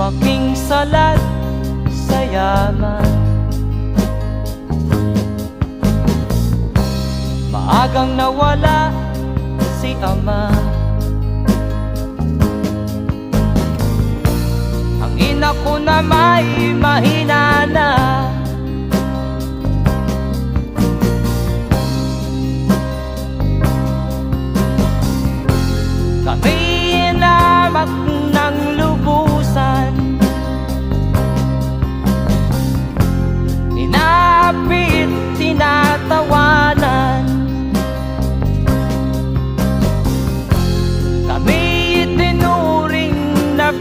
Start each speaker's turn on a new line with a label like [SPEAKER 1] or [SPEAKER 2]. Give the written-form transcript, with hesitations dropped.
[SPEAKER 1] Lumaking salat sa yaman. Maagang nawala si ama. Ang ina ko na may mahina na.